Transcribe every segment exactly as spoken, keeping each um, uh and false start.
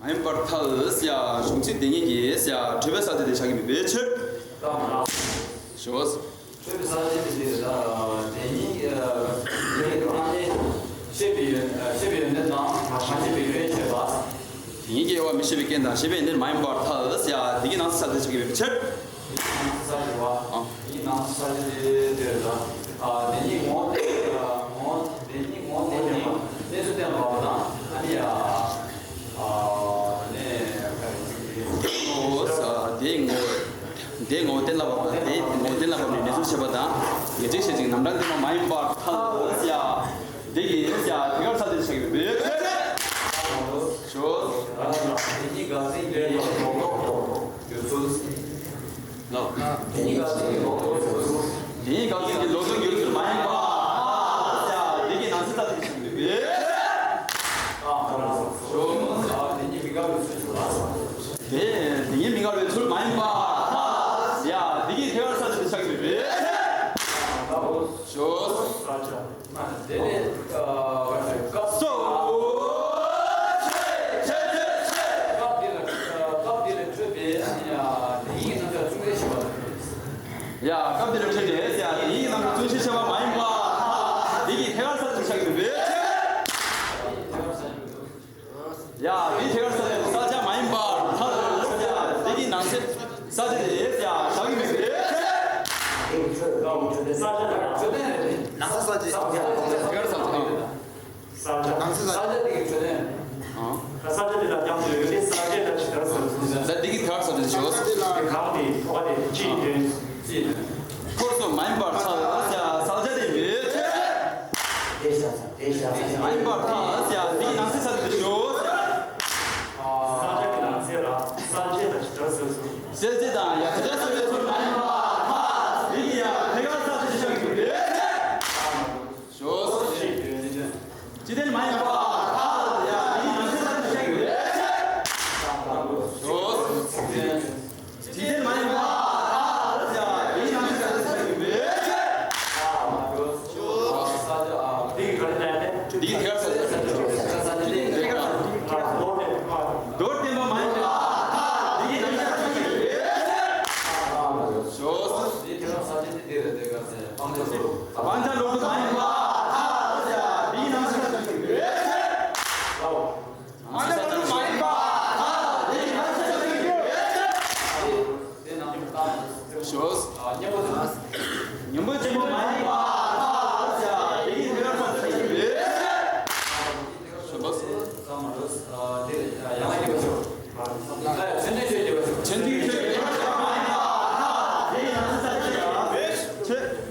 མ་ཡིན་པར་ཐལ། ཡ། གཞུང་ཚིག་དེ་ཉིད་ཀྱི། ཡ། འཕྲོས་པའི་གསལ་བྱེད་དེ་བཞག་གི་མེད་པའི་ཕྱིར། ཞོ། འཕྲོས་པའི་གསལ་བྱེད་དེ་དེ་ཉིད་ཀྱི་ནང་ནས་ཤེས་པའི་ཡོན་ཤེས་པའི་ཡོན་ཏན་དང་མ་ཤེས་པའི་ཡོན་ཏན་བཤད་པ། དེ་ཉིད་ཀྱི་དབྱེ་བ་མི་ཤེས་པའི་རྐྱེན་དང་ཤེས་པའི་ཡོན་ཏན་མ་ཡིན་པར་ཐལ། ཡ། དེ་ཉིད་ཀྱི་ནང་གསེས་གསལ་བྱེད་དེ་བཞག་གི་མེད་པའི་ཕྱིར། ས་ཆ་བ། ཨ། དེའི་ནང་ས་ཆ་དེ་དེར་ལ། ཨ། དེ་ཉིད་ངོ་བོ་དེ་ངོ་བོ་དེ་ཉིད་ངོ་བོ་དེ་ཉིད་གནས་ཚུལ་བསྟན་པ་དང་། ཨ་ནི་ཡ། ཨ། ནས་ག་རེ་ཅིག་རེད། ཨོ་ས། དེའི་ངོ་བོ། དེའི་ངོ་བོ་གཏན་ལ་ཕབ་པ། དེའི་ངོ་བོ་གཏན་ལ་ཕབ་ནས་གནས་ཚུལ་བཤད་པ་དང་། ངེས་ཅན་ཤེས་བྱེད་ཀྱི་རྣམ་གྲངས་བསྟན་པ་མ་ཡིན་པར་ཐལ། ཡ། དེ་ཡིན། ཡ། དེ་གར་ས་དེ་ཆགས་ཡོད་པས། ཞོ། དེ་ཉིད་དགག་འཛིན་གྱི་ལོག་ལོག་ལོག་ལོག་གྱུར་ཚུལ། ལོ། དེ་ཉིད་དགག་འཛིན་གྱི་ལོག་ལོག་གྱུར་ཚུལ། དེ་ཉིད་དགག་འཛིན་གྱི་ལོག་ལོག་གྱུར་ཚུལ་མ་ཡིན་པ། ཡ། དེ་གི་ནང་གསེས་ས་དེ་ཆགས་ཡོད་པས། ཞོ། དེ་ཉིད་མི་འགལ་བའི་ཚུལ་ལ། དེ་དེ་ཉིད་མི་འགལ་བའི་ཚུལ་མ་ཡིན་པ། ཡ། དེ་གི་ཐལ་བར་ས་དེ་ཆགས་ཡོད་པས། ཞོ། དེ་ལས་སྐབས་སོ། ཆེ་ཆེ་ཆེ། སྐབས་འདི་ལ་སྐབས་འདི་ལ་འཕྲོས་པའི་དེ་ཉིད་ཀྱི་རྣམ་གཞག་ཅུང་ཟད་ཞིག་པ། ཡ། སྐབས་འདི་ལ་འཕྲོས་པའི་དེ་ཉིད་ཀྱི་རྣམ་གཞག་ཅུང་ཟད་ཞིག་པ་མ་ཡིན་པ། དེ་གི་ཐལ་བར་ས་དེ་ཆགས་ཡོད་པས། ཡ། དེའི་ཐལ་བར་ས་དེ་གསལ་བྱེད་མ་ཡིན་པར་ཐལ། ཡ། དེ་གི་ནང་གསེས་གསལ་བྱེད་དེ། ཡ། བཞག་གི་མེད་པས། ནང་གསེས་གསལ་བྱེད། ཐལ་བར་ས་དེ་གསལ་བྱེད། ནང་གསེས་གསལ་བྱེད། གསལ་བྱེད་དེ་གི་འཕྲོས་དོན། ཨང་། གསལ་བྱེད་དེ་ལ་རྐྱང་དུ་ཡོད་དེ་གསལ་བྱེད་ལ་ཇི་ལྟར་ཟེར་ཟེར། ད་དེ་གི་ཐལ་བར་ས་དེ་ཞོ། གང་དེ་ཐོག་དེ་ཅི་ཡིན་དོན། འཁོར་གསུམ་མ་ཡིན་པར་ཐལ། ཡ། གསལ་བྱེད་དེ་མེད། དེ་བཞག་ས། དེ་བཞག་ས། མ་ཡིན་པར་ཐལ། ཡ། དེ་གི་ནང་གསེས་གསལ་བྱེད་དེ་ཞོ། གསལ་བྱེད་ཀྱི་ནང་གསེས་ལ་གསལ་བྱེད་དང་ཇི་ལྟར་ཟེར་ཟེར། གསལ་བྱེད་དང་ཡ་ཇི་ལྟར་ཟེར་བའི་ཚུལ་མ་ཡིན་པར་ཐལ། དེ་གི་ཡ་ཐལ་བར་ས་དེ་ཆགས་ཡོད་པས། ཞོ། ཅི་སྟེ་མ་ཡིན་པར་ཐལ། ཡ། དེ་གི་ནང་གསེས་གསལ་བྱེད་དེ་ཆགས་ཡོད་པས། ཞོ། ཅི་སྟེ་མ་ཡིན་པར་ཐལ། ཡ། དེ་གི་ནང་གསེས་གསལ་བྱེད་དེ་ཆགས་ཡོད་པས། ཞོ། དེ་གི་ག་རེ་ལབ་ནས། དེ་གི་ཐལ་བར་ས་དེ་ཆགས་ཡོད་པས། མདོར་བསྟན་པ་མ་ཡིན་པར་ཐལ། དེ་གི་ནང་གསེས་གསལ་བྱེད་དེ་ཆགས་ཡོད་པས། ཞོ། དེ་ཐལ་བར་ས་དེ་དེ་རེད། དེ་ག་ཚད་སྤང་བྱ་ལོག་སྤང་བྱ་ལོག་སྟེ་མ་ཡིན་པར་ཐལ། ཡ། དེ་གི་ནང་གསེས་གསལ་བྱེད་དེ་ཆགས་ཡོད་པས། སྤང་བྱ་ལོག་སྟེ་མ་ཡིན་པར་ཐལ། དེ་གི་ནང་གསེས་གསལ་བྱེད་དེ་ཆགས་ཡོད་པས། ཞོ། གཉེན་པོ་ཆེན་པོ་མ་ཡིན་པར་ཐལ། ཡ། དེ་གི་ཐལ་བར་ས་དེ་ཆགས་ཡོད་པས། ཞོ། ཡང་ན་སྐྱེ་བ་ཤོག་ཆོས་འདུལ་ཆོས་ཀྱི་ཆོས་ཀྱི་ཆོས་ཀྱི་ཆོས་ཀྱི་ཆོས་ཀྱི་ཆོས་ཀྱི་ཆོས་ཀྱི་ཆོས་ཀྱི་ཆོས་ཀྱི་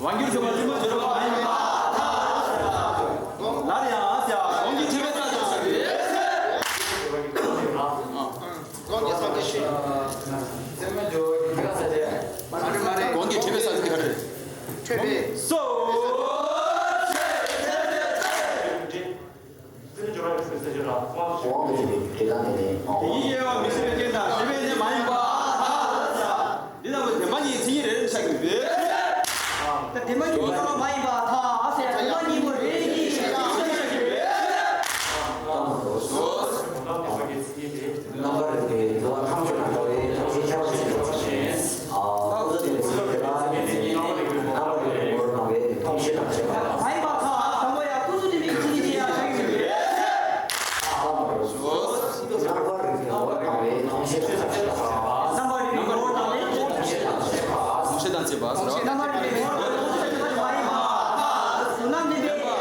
དབང་གིས་བྱུང་བ་ཐུན་མོང་བརྗོད་པ་མ་ཡིན་པ། སླར་ཡང་ཡང་དགོངས་ཀྱི་འཕྲོས་པའི་རྩ་ཆ་ཆགས་ཏེ། དགོངས་ཀྱི་འཕྲོས་པའི་རྩ་ཆ་ཆགས་ཏེ། སོ། དབང་དུ་བྱས་པའི་རྒྱུ་དེ་དག་ནི་ལས། དེ་ཉིད་དབྱེ་བ་མི་ཤེས་པའི་རྐྱེན་དང་ཤེས་པའི་གནས་མ་ཡིན་པ། འདི་ལྟ་བུ་བདེན་པ་གཉིས་མཚན་ཉིད་རེ་རེ་ཆགས་ཡོད་པས། ད་བདེན་པ་གཉིས་པོ་ཚང་མ་མ་ཡིན་པ་དང་ཟེར། བདེན་པ་གཉིས་པོ་རེ་གཉིས་རེ་གཉིས་ཆགས་ཡོད་པས། རྣམ་པར་རིག་པའི་འགྲོ་བ་ཐམས་ཅད་ལ་ལྟ་བའི་ཐབས་ཤེས་ཁྱད་པར་ཅན་ཡོད་པ་ཞིག་ཨ། ཨ། ཀུན་རྫོབ་བདེན་པའི་ཚིག་དེ་ལ་ནི་རྣམ་པར་རིག་པའི་ངོ་བོར་སྣང་བའི་མཐོང་བྱེད་དང་བཅས་པ། མ་ཡིན་པ་དང་དང་པོ་ཡང་ཀུན་རྫོབ་བདེན་པའི་ཚིག་ནི་དེ་ཡང་ཆགས་ཡོད་པས། རྣམ་པར་རིག་པའི་ངོ་བོར་སྣང་བའི་མཐོང་བྱེད་དང་བཅས་པ། རྣམ་པར་རིག་པའི་ངོ་བོར་སྣང་བའི་མཐོང་བྱེད་དང་བཅས་པ། མཐོང་བྱེད་དང་བཅས་པ་ཟེར་བ། རྣམ་པར་རིག་པའི་ངོ་བོར་སྣང་བའི་མཐོང་བྱེད་དང་བཅས་པ་མ་ཡིན་པ་དང་དོན་དམ་བདེན་པའི་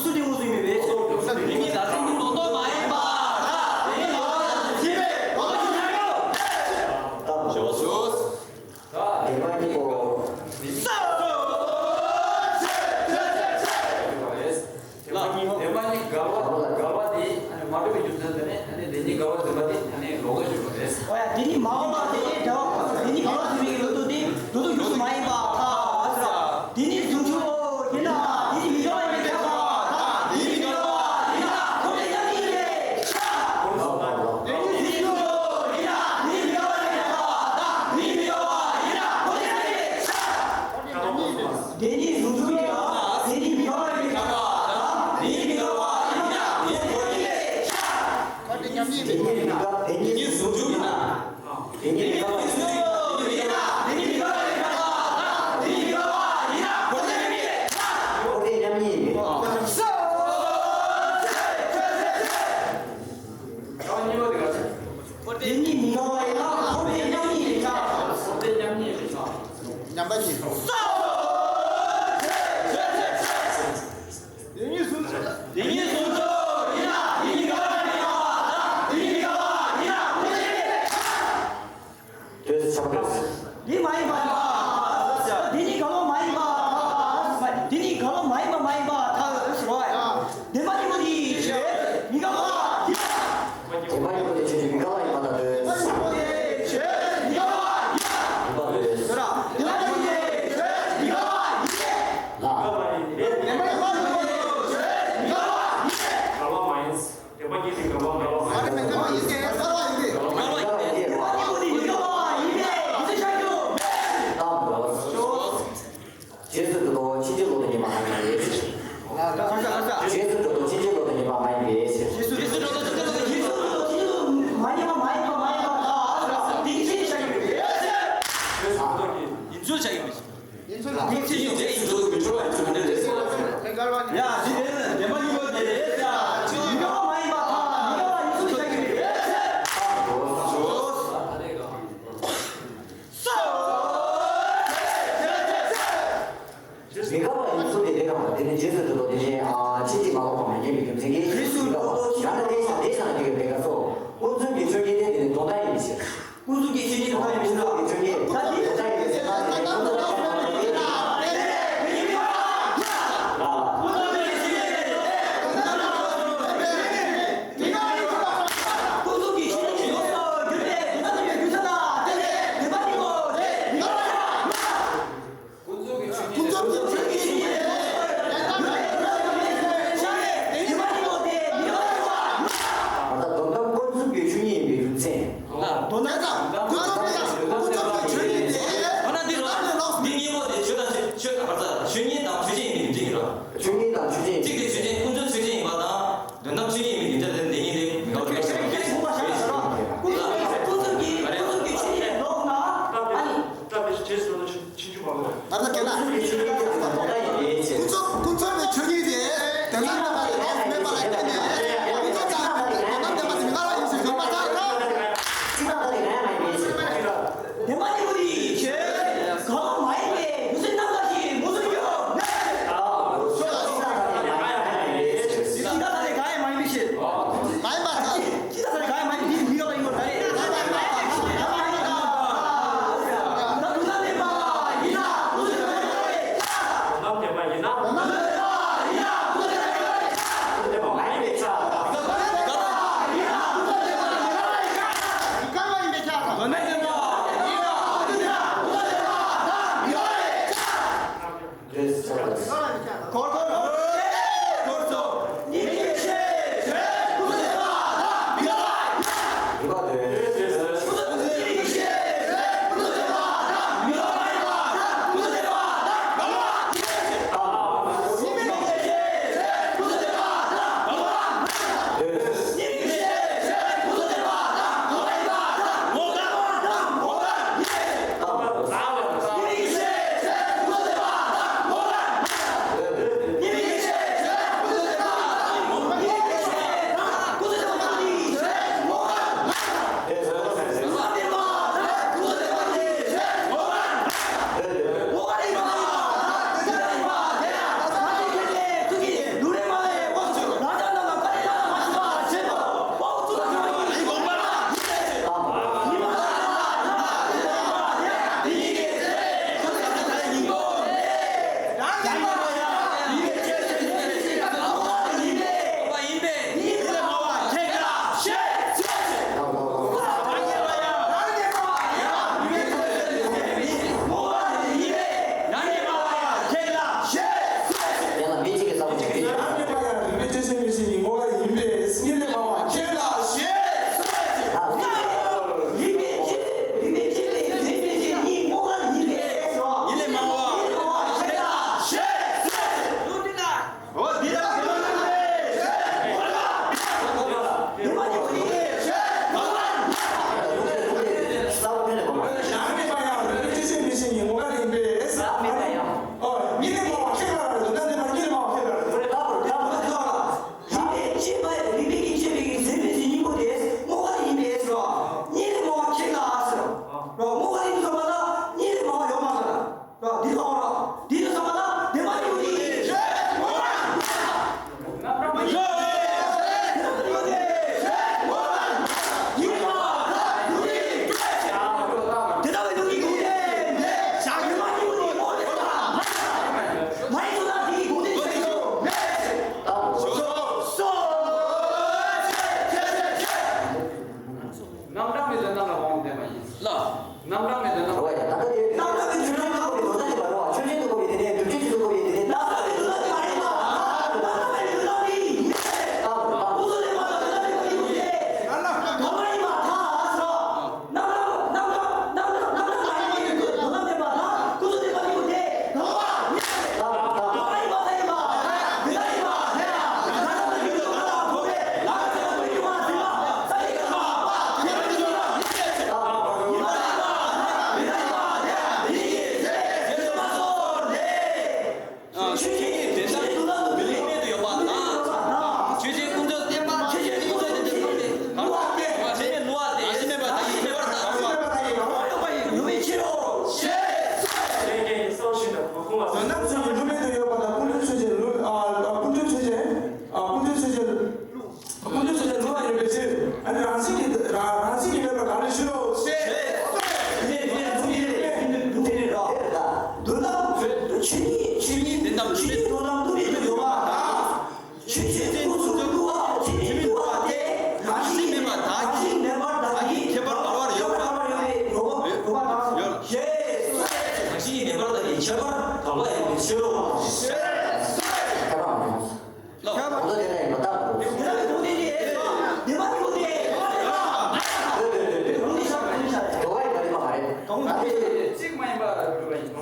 སུ་དེ་དངོས་སུ་ཡིན་པའི་བེད་སྤྱོད། དེ་ཉིད་ད་ལྟ་ཉིད་ལོག་རྟོག་མ་ཡིན་པ། ད་དེ་ཉིད་ལོག་རྟོག་ཡིན་པའི་བེད་སྤྱོད། ད་དེ་མ་ཉིད་ཀོ། དེ་མ་ཉིད་འགལ་བ། འགལ་བ་དེ་ཨ་ནི་མ་གྲུབ་པའི་རྒྱུ་མཚན་དེ་ནི་ཨ་ནི་དེ་ཉིད་འགལ་བ་འཛིན་པ་དེ་ཨ་ནི་ལོག་རྟོག་ཞུ་བ་རེད། འོ་ཡ། དེ་ཉིད་མ་འགལ་བ་དེ་འགལ་བ། དེ་ཉིད་འགལ་བ་འཛིན་པའི་ལོག་རྟོག་དེ་ལོག་རྟོག་ཡོངས་སུ་མ་ཡིན་པ་ཁ་ཟེར། དེ་ཉིད་ཟུང་འཇུག་ཡིན་ན་དེ་ཉིད་མི་འགལ་བ་ཡིན་པའི་ཁྱབ་པ་དང་། དེ་ཉིད་མི་འགལ་བ་ཡིན་ན་ཁོ་དེ་ཉིད་མི་འགལ་བའི་ཁྱབ། དེ་ཉིད་ཟུང་འཇུག་ཡིན་ན་དེ་ཉིད་མི་འགལ་བ་ཡིན་པའི་ཁྱབ་པ་དང་། དེ་ཉིད་མི་འགལ་བ་ཡིན་ན་ཁོ་དེ་ཉིད་མི་འགལ་བའི་ཁྱབ། དེ་ཉིད་ཟུང་འཇུག་ཡིན་ན་དེ་ཉིད་མི་འགལ་བ་ཡིན་པའི་ཁྱབ་པ་དང་། དེ་ཉིད་མི་འགལ་བ་ཡིན་ན་དེ་ཉིད་ཁོ་དེ་ཉིད་མི་འགལ་བའི་ཁྱབ། དེ་ཉིད་མི་འགལ། དེ་ཉིད་ཟུང་འཇུག་ཡིན་ན། དེ་ཉིད་མི་འགལ་བ་ཡིན་ན། དེ་ཉིད་མི་འགལ་བ་ཡིན་ན། དེ་ཉིད་མི་འགལ་བ་ཡིན་ན། ཁོ་དེ་ཉིད་མི་འགལ། ཁོ་དེ་མཉམ་ཉིད་ཡིན་པས། དེ་ཉིད་མི་འགལ་བ་ཡིན་ན་ཁོ་དེ་མཉམ་ཉིད་ཡིན་པས། ཁོ་དེ་མཉམ་ཉིད་ཡིན་པས། མཉམ་པ་ཉིད། དེ་ཉིད་ཟུང་འཇུག་དེ་ཉིད་ཟུང་འཇུག་ཡིན་ན་དེ་ཉིད་འགལ་བ་ཡིན་ན། དེ་ཉིད་འགལ་བ་ཡིན་ན་ཁོ་དེ་ཉིད་མི་འགལ། དེ་ཆགས་པ་རེད། འདི་མ་ཡིན་པ་ཡིན་པ། འདི་ནི་འགལ་བ་མ་ཡིན་པ། འདི་ནི་འགལ་བ་མ་ཡིན་པ་མ་ཡིན་པ་ཐལ་ཟེར་བ། བདེན་པ་གཉིས་པོ་དེའི་ཕྱིར་མི་འགལ་བ་ཡིན་པ། བདེན་པ་གཉིས་པོ་དེའི་ཕྱིར་མི་འགལ་བ་ཡིན་པ་དང་འདོད། བདེན་པ་གཉིས་པོ་དེའི་ཕྱིར་མི་འགལ་བ་ཡིན་པ། ཡིན་པ་འདོད། ཟེར་ར། བདེན་པ་གཉིས་པོ་དེའི་ཕྱིར་མི་འགལ་བ་ཡིན་པས། ལ། བདེན་པ་གཉིས་པོ་དེའི་ཕྱིར་མི་འགལ་བ་ཡིན་པས། འགལ་བ་མ་ཡིན། བདེན་པ་གཉིས་དེ་འགལ་བ་འགལ་བ་མ་ཡིན། ཨ་རེ་མེ་འགལ་བ་ཡིན་ཏེ། འགལ་བ་ཡིན་ཏེ། འགལ་བ་ཡིན་ཏེ། བདེན་པ་གཉིས་པོ་དེ་མི་འགལ་བ་ཡིན་པས་ཡིན་ཚུལ་བཤད་རྒྱུ་མེད། རྗེས་སུ་འགྲོ་ལྡོག་ཕྱིན་ཅི་ལོག་ཏུ་ངེས་པ་མ་ཡིན་པའི་ཕྱིར། ལ་ལ་ལ་ལ། རྗེས་སུ་འགྲོ་ལྡོག་ཕྱིན་ཅི་ལོག་ཏུ་ངེས་པ་མ་ཡིན་པའི་ཕྱིར། རྗེས་སུ་འགྲོ་ལྡོག་ཕྱིན་ཅི་ལོག་ཏུ་ངེས་པ་མ་ཡིན་པ་མ་ཡིན་པ་དེའི་ཕྱིར་བཤད་རྒྱུ་མེད། ཡིན་ཚུལ་བཤད་རྒྱུ་མེད། ཡིན་ཚུལ་ལ། ཡིན་ཚུལ་ཡིན་ཚུལ་ཡིན་ཚུལ་མི་འགྲོ་བ་ཡིན་ཚུལ་མི་འགྲོ། ཡ་ཞི་བདེ་ནི་བདེན་པ་གཉིས་པོ་དེ་རེད་ཟེར། མི་འགལ་བ་མ་ཡིན་པ་དང་མི་འགལ་བ་ཡིན་ཚུལ་བཤད་ཀྱི་རེད་ཟེར། མི་འགལ་བ་ཡིན་ཚུལ་དེ་རེད་གམ། དེ་ནི་རྗེས་སུ་འགྲོ་ལྡོག་དེ་ནི་ཨ་ཕྱིན་ཅི་མ་ལོག་པ་མ་ཡིན་པའི་རྒྱུ་མཚན་གྱིས་མི་འགལ་བ། ཡང་ན་དེ་ཡང་དེ་ཡང་དེ་གའི་བེ་ག་སོ། ཀུན་རྫོབ་ཀྱི་ཆོས་ཉིད་དེ་དེ་ནི་དོན་དམ་ཡིན་པའི་ཕྱིར། ཀུན་རྫོབ་ཀྱི་ཆོས་ཉིད་དོན་དམ་ཡིན་པའི་ཕྱིར། ཀུན་རྫོབ་ཀྱི་ཆོས་ཉིད་དེ་དོན་དམ་ཡིན་པའི་ཕྱིར། ད་དེ་དོན་དམ་ཡིན་པའི་ཕྱིར། ད་དེ་དོན་དམ་ཡིན་པའི་ཕྱིར། ཀུན་རྫོབ་ཀྱི་ཆོས་ཉིད་ཡོངས་སུ་གྱུར་པའི་དོན་དམ་ཡིན་པའི་རྒྱུ་མཚན་དང་ལྡན་པའི་བདེན་པ་གཉིས་པོ་དེ་མི་འགལ་བ་ཡིན་པ། ཀུན་རྫོབ་ཀྱི་ཆོས་ཉིད་ཀུན་རྫོབ་ཀྱི་ཆོས་ཉིད་ཀུན་རྫོབ་ཀྱི་ཆོས་ཉིད་དེ་མི་འགལ་བ་ཡིན་པ། ད་དོན་དམ་ཀུན་རྫོབ་ཀྱི་ཆོས་ཉིད་ཡིན་པའི་རྒྱུ་མཚན། དོན་དམ་ཀུན་རྫོབ་ཀྱི་ཆོས་ཉིད་དེ། འོ་ན་འདི་རོ། འདི་གཉིས་པོ་དེ་ཆོས་དང་ཆོས་ཆོས་ཨ་ཆོས་ཉིད་དང་ཆོས་ཅན་ཡིན་པའི་རྒྱུ་མཚན་རོ། ཆོས་ཉིད་དང་ཆོས་ཅན། གཅིག་དེ་ཆོས་ཅན་ཀུན་རྫོབ་ཆོས་ཅན་ཡིན་པ་དང་། དོན་དམ་ཆོས་ཉིད་ཡིན་པའི་རྒྱུ་མཚན་དེ་འདི་གཉིས་དེ་མི་འགལ་བ་རེད། ཆོས་ཉིད་ཀུན་རྫོབ་ཆོས་ཅན་ཡིན་པ་དང་། དོན་དམ་ཆོས་ཉིད་ཡིན་པའི་རྒྱུ་མཚན་དེ་མི་འགལ་བ་རེད། ཀུན་རྫོབ་ཀྱི་ཀུན་རྫོབ་ཀྱི་ཆོས་ཉིད་ལོག་ན་ཨ་ནི། ད་དེ་རྗེས་སུ་འགྲོ་ལྡོག་ཕྱིན་ཅི་མ་ལོག་ད་ལྟ་གལ་ལ། ཀུན་རྫོབ་ཀུན་རྫོབ་པའི་ཆོས་ཉིད་དེ། དོན་དམ་དམ་པ་ལས་ལོགས་སུ་མེད་པ་ལ་བརྟེན་ནས། ཀུན་རྫོབ་དང་དོན་དམ་དམ་པ་དེ་མི་འགལ་བ་ཡིན་ཞེས་འདོད་པ་དང་། བདེན་པ་གཉིས་པོ་དེའི་ཕྱིར། འགལ་བ་མ་ཡིན་པའི་རྒྱུ་མཚན་རྣམ་དག་ཅིག་མངོན་སུམ་གྱིས་མེད། ཆོས་ཅན། སྐུ་གསུང་ཐུགས་ཀྱི་ཐུགས་ཀ་སྟེ། རང་བཞིན་མེད་པ་བདག་གིས། རང་བཞིན་མེད་པ་བདག་གིས། ཁྱད་པར་འབར་བར་ཡོད་པ། ཁྱད་པར་འབར་བར་ཡོད་པའི་རོལ་པ། རོལ་པ་དང་། ཞེས་གསོལ། རང་བཞིན་མེད་པ་བདག་གིས། ཁྱད་པར་འབར་བར་ཡོད་པའི་ཕྱིར་རོ། ཞེས་གསོལ། ཁྱད་པར་མེད། ཁྱད་པར། འོ་ད་དེ་ལ་ཡིན་པ་ལྟ་དགོས། དེ་ལ་ཡིན་པ་ལྟ་དགོས། དེ་ལ་ཡིན་པ་ལྟ་དགོས། འགྲོ་བ་ཡི་བ་དེ་མ་རེད། གཅིག་མ་ཡིན་པ་འགྲོ་བ་ཡིན།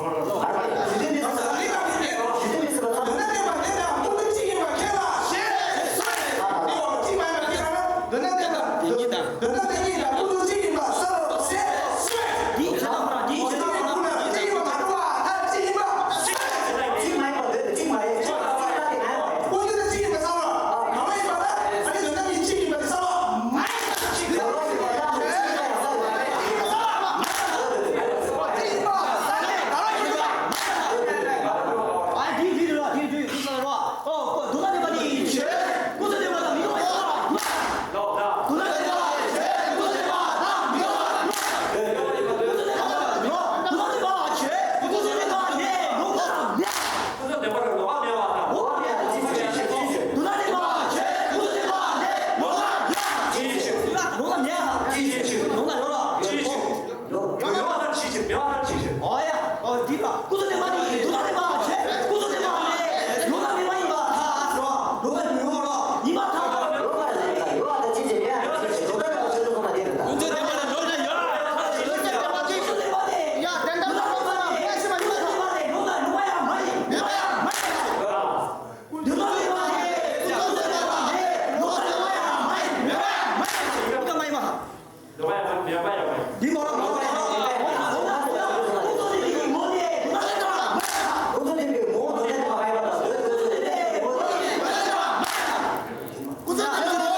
ཨོ་ཡ། ཨོ་འདི་པ། སྐུ་གཟུགས་བདེ་བ་ནི་དུག་ལྔ་བདེ་བ་བྱེད། སྐུ་གཟུགས་བདེ་བ་ནི་ལོ་ལྔ་མེད་པ་ཡིན་པ་ཐལ་ཟེར་བ། ལོ་ལྔ་མི་ཡོང་རོགས། ཡིན་པ་ཐལ། ལོ་ལྔ་ཡོད་ད་ཅི་བྱེད་ཡ། ཅི་བྱེད་ལོ་ལྔ་ཡོད་ད་ཅི་ལོ་ལྔ་བདེ་བ་ད། སྐུ་གཟུགས་བདེ་བ་ནི་ལོ་ལྔ་ཡོད། སྐུ་གཟུགས་བདེ་བ་ནི། ཡ་དེ་འདྲ་ལོ་ལྔ་ཡོད་ཤི་མ་ཡིན་པ་ཐལ། ལོ་ལྔ་ཡོད་ཡ་མ་ཡིན། ཡོད་ཡ་མ་ཡིན། དུག་ལྔ་མེད་པ་ཡིན། སྐུ་གཟུགས་བདེ་བ་ནི་ལོ་ལྔ་ཡོད་ཡ་མ་ཡིན། ཡོད་ཡ་མ་ཡིན། ལོ་ལྔ་མ་ཡིན་པ་ཐལ། འདི་མོ་རང་མ་རང་མ་རང་མ་རང་མ་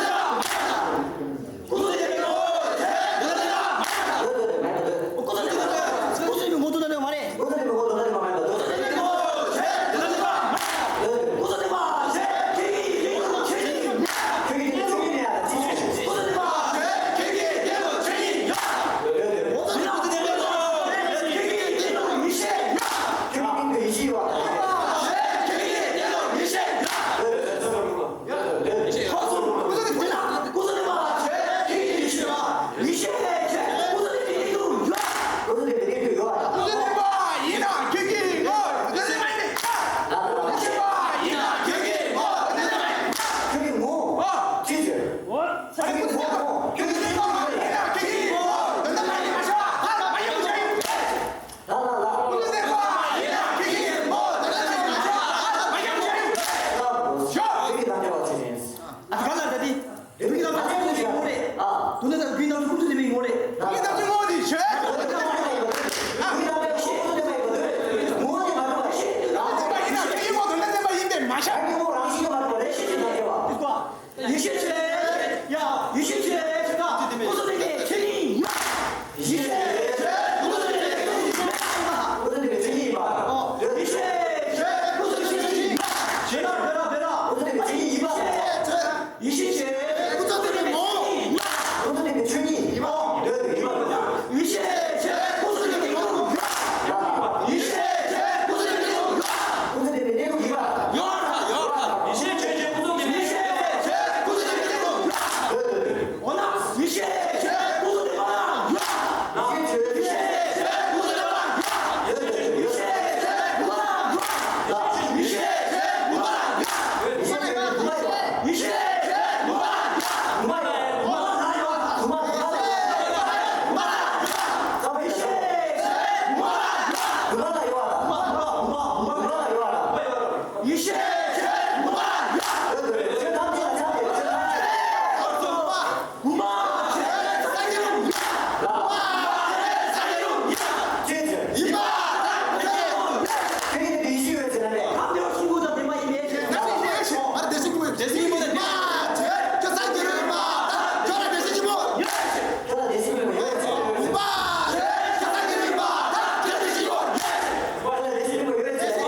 རང་མ་རང་མ་རང་། ཨ་ད་ག་ལ་ད་དེ། དེ་རིང་ལ་མ་ཆད་ཀུན་གྱི་ངོ་རེད། ཨ། དུ་ན་ད་དགུའི་ནང་ཀུན་ཏུ་དེ་མིན་ངོ་རེད། དགུའི་ནང་ཀུན་ངོ་དེ་ཆོས། ཡེ་ཤེས་ཆོས། ཡ། ཡེ་ཤེས་ཆོས། ཡེ་ཤེས་ཆོས། ད་ཀུན་ཏུ་དེ་མིན་ཆོས་ཉིད་ཡ། ཡེ་ཤེས་ཆོས། ཀུན་ཏུ་དེ་མིན་ཆོས་ཉིད་ཡ། ཡེ་ཤེས་ཆོས། ཀུན་ཏུ་དེ་མིན་ཆོས་ཉིད་ཡ། ཆོས་ལ་བེ་ར་བེ་ར། ཀུན་ཏུ་དེ་མིན་ཆོས་ཉིད་ཡིན་པ། ཡེ་ཤེས་ཆོས། ཀུན་རྫོབ་ཏུ་མི་རྨོངས། ཀུན་རྫོབ་ཏུ་མི་ཆོས་ཉིད་ཡིན་པ། ཡེ་ཤེས་ཆོས། ཀུན་རྫོབ་ཏུ་མི་རྨོངས། ཡེ་ཤེས་ཆོས། ཀུན་རྫོབ་ཏུ་མི་རྨོངས། ཀུན་རྫོབ་ཏུ་མི་རྨོངས། ཡེ་ཤེས་ཆོས། ཀུན་རྫོབ་ཏུ་མི་རྨོངས། འོ་ན་ཡེ་ཤེས་ཆོས། ཀུན་རྫོབ་ཏུ་མ་ཡོད། ཡེ་ཤེས་ཆོས། ཡེ་ཤེས་ཆོས། ཀུན་རྫོབ་ཏུ་མ་ཡོད། ཡེ་ཤེས་ཆོས། ཀུན་རྫོབ་ཏུ་མ་ཡོད། ཡེ་ཤེས་ཆོས། ཀུན་རྫོབ་ཏུ་མ་ཡོད། ཡེ་ཤེས་ཆོས། ཀུན་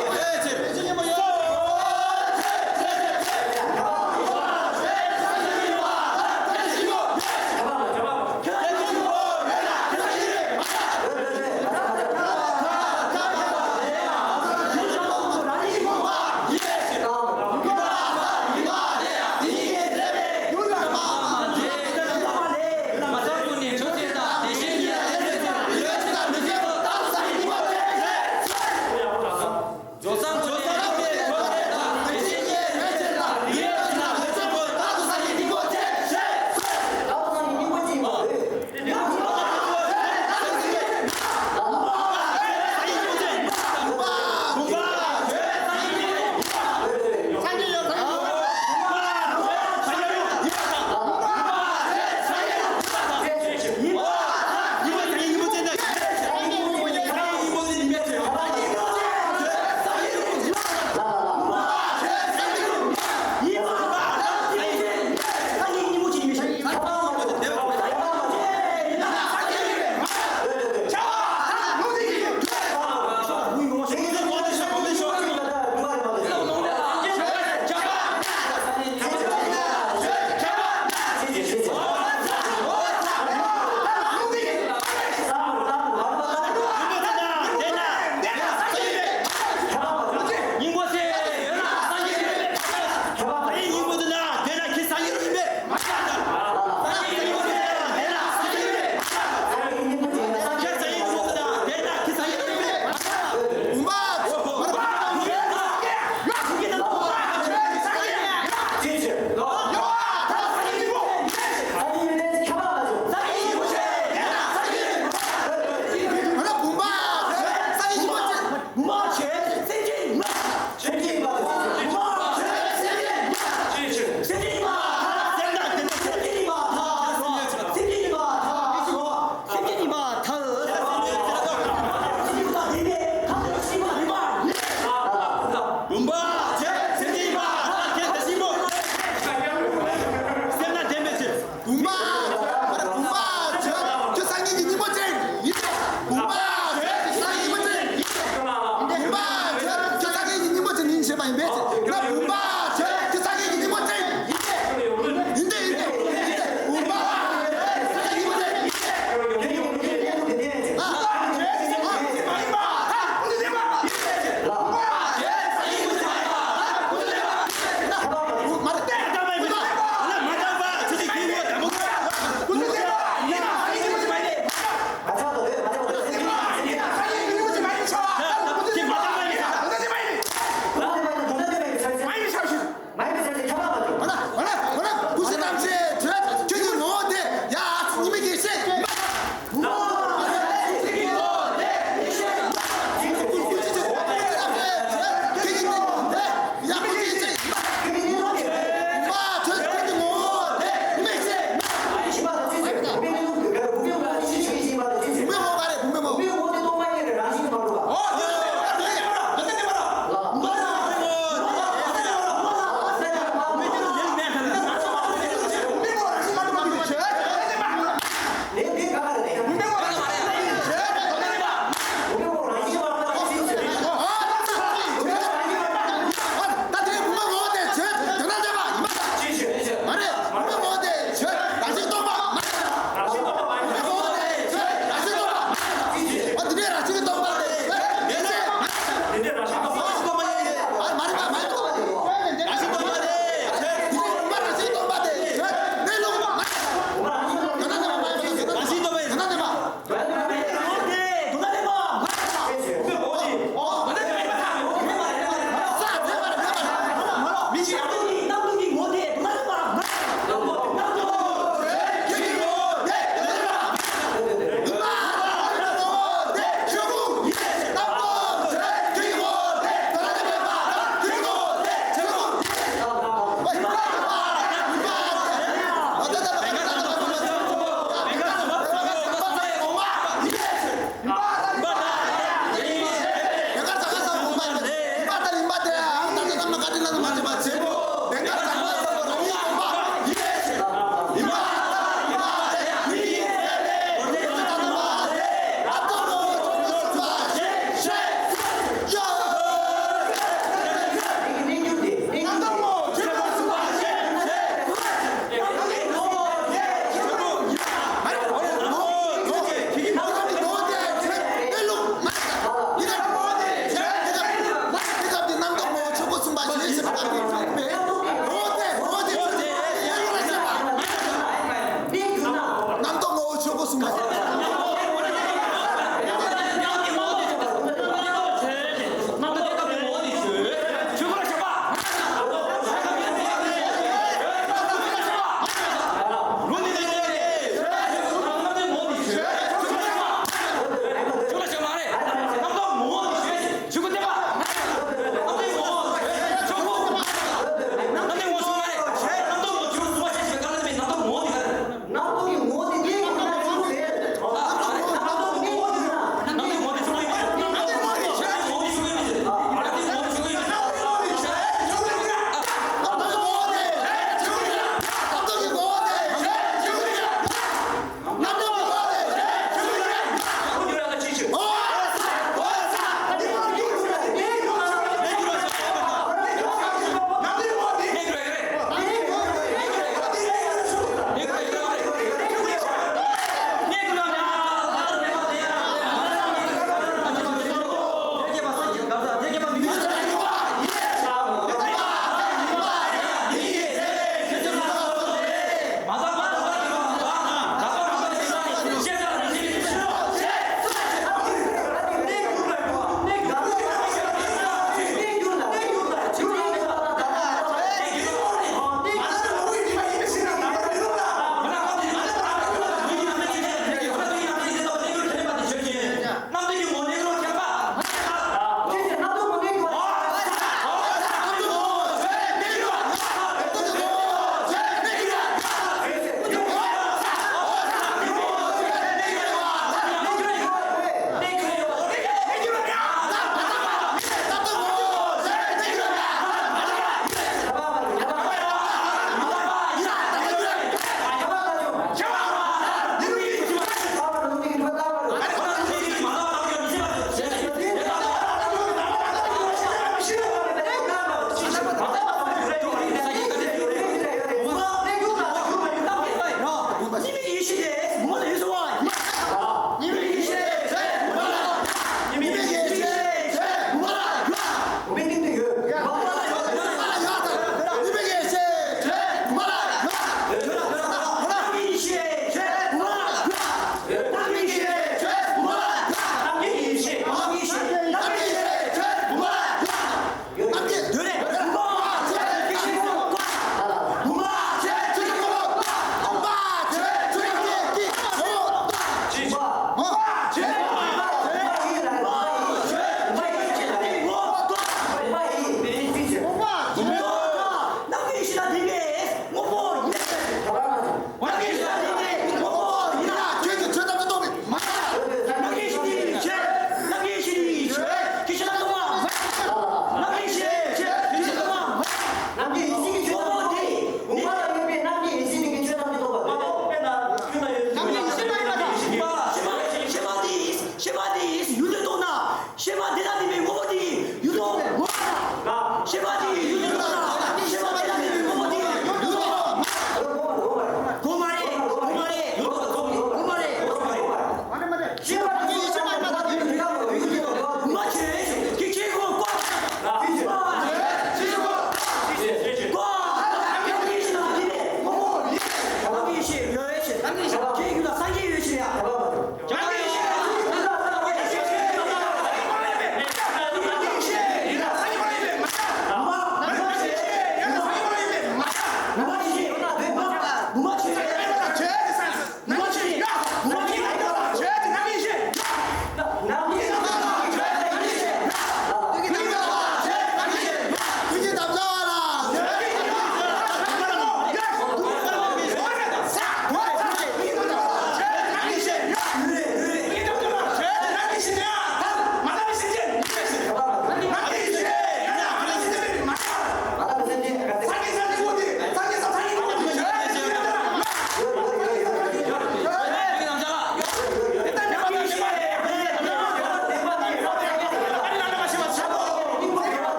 རྫོབ་ཏུ་མ་ཡོད། ཡིན་པས། ང་བུམ་པ་ཆོས་ཀྱི་ས་གཞི་གི་སྙིང་པོ་ཅན། ཡིན་ཏེ་ཡིན་ཏེ་ཡིན་ཏེ། བུམ་པ་ཆོས་ཀྱི་ས་གཞི་གི་སྙིང་པོ་ཅན། ང་ལ་ང་ལ་ང་ལ་ཀུ་ཤུ་རྣམ་ཤེས་བྲལ། ཁྱོད་ཀྱི་ངོ་བོ་དེ་ཡ་ཉི་མ་གི་ཤེས།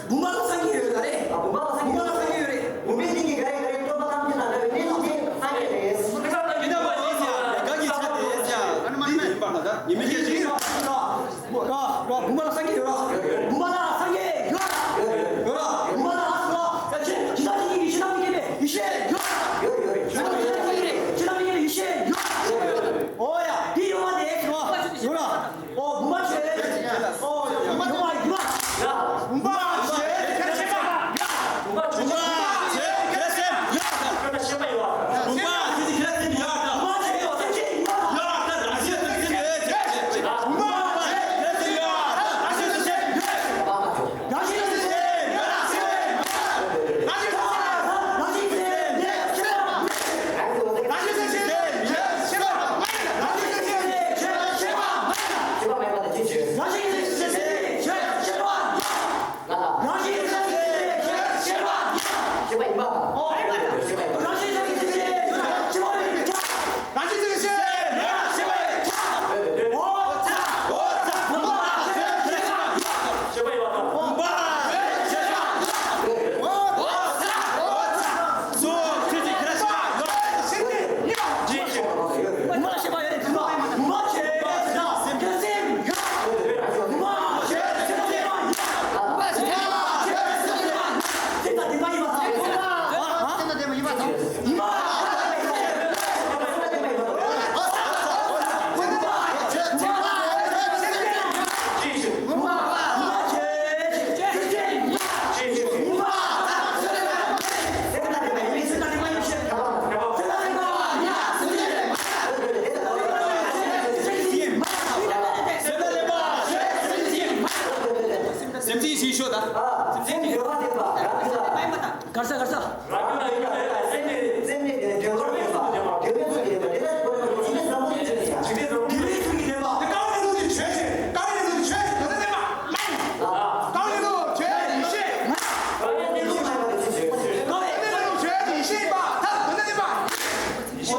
བུམ་པ་ལ་སངས་རྒྱས་ཡོད་ད་རེད། བུམ་པ་ལ་སངས་རྒྱས་ཡོད་རེད། བུམ་པའི་སྟེང་གི་ག་རེ་ག་རེ་སྟོན་པ་ཐམས་ཅད་ན་འདྲ་བའི་གནས་ལུགས་དེ་སངས་རྒྱས་རེད། ར་ར་བུམ་པ་ལ་སངས་རྒྱས་ཡོད་ར། བུམ་པ་ལ་སངས་རྒྱས་ཡོད་ར། ཡོད་ར། བུམ་པ་ལ་སངས་རྒྱས་ཡོད་ར། ཇི་ལྟར་ཇི་སྙེད་ཀྱི་ཡེ་ཤེས་རྣམས་ཀྱིས་སྐྱེས་པའི་ཡེ་ཤེས་ཡོད་ར། ཇི་ལྟར་ཇི་སྙེད་ཀྱི་ཡེ་ཤེས་ཡོད་ར། འོ་ཡ། དེ་ཡོད་པ་དེ་ཡོད་ར། ཡོད་ར། ཨོ་བུམ་པ་ཆོས། ཨོ་བུམ་པ་ཡིན་པ། བུམ་པ་ཆོས་ཁྱེད་ཆེ་བ། བུམ་པ་ཆོས་ཁྱེད་སེམས་ཡོད། བུམ་པ་ཆོས་ཁྱེད་སེམས་ཡོད། བུམ་པ་ཆོས་ཡོད་སེམས་ཅན་ཡོད། ཡོད་ད་རང་བཞིན་དུ་སེམས་ཡོད། བུམ་པ་ཆོས་ཁྱེད་སེམས་ཡོད། རང་བཞིན་དུ་སེམས་ཡོད། རང་བཞིན་དུ་སེམས་ཡོད། རང་བཞིན་དུ་སེམས་ཡོད། རང་བཞིན་དུ་སེམས་ཡོད། སེམས་ཅན་ཞིག་ཤོད་ད། སེམས་ཅན་ཡོད་པ་དེ་ལ་རང་གི་ལ། གར་ས་གར་ས། རང་གི་ལ་ཡོད་པ་དེ་ལ་སེམས་ཅན་སེམས་ཅན་དེ་དེ་བར་ཡོད་པ་དེ་བས་ཚུལ་གྱི་ལས་པ་དེ་ལ་ཡོད་པ་དེ་ལ་བསམ་བློ་ཅན་ཡང་དེ་བས་ཚུལ་གྱི་ལས་པ་དེ་རྐང་བའི་ལུགས་ཀྱི་ཆོས་ཅན། རྐང་བའི་ལུགས་ཀྱི་ཆོས་ཅན་དོན་དམ་བདེན་པ་མ་ཡིན་ལ། རྐང་བའི་ལུགས་ཆོས་ཅན་ཡེ་ཤེས་མ་ཡིན་ལ། རྐང་བའི་ལུགས་ཆོས་ཅན་ཡེ་ཤེས་ཡིན་པ་ཐལ། དོན་དམ་བདེན་པ་མ་ཡིན་ལ།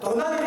དོ་སྣང་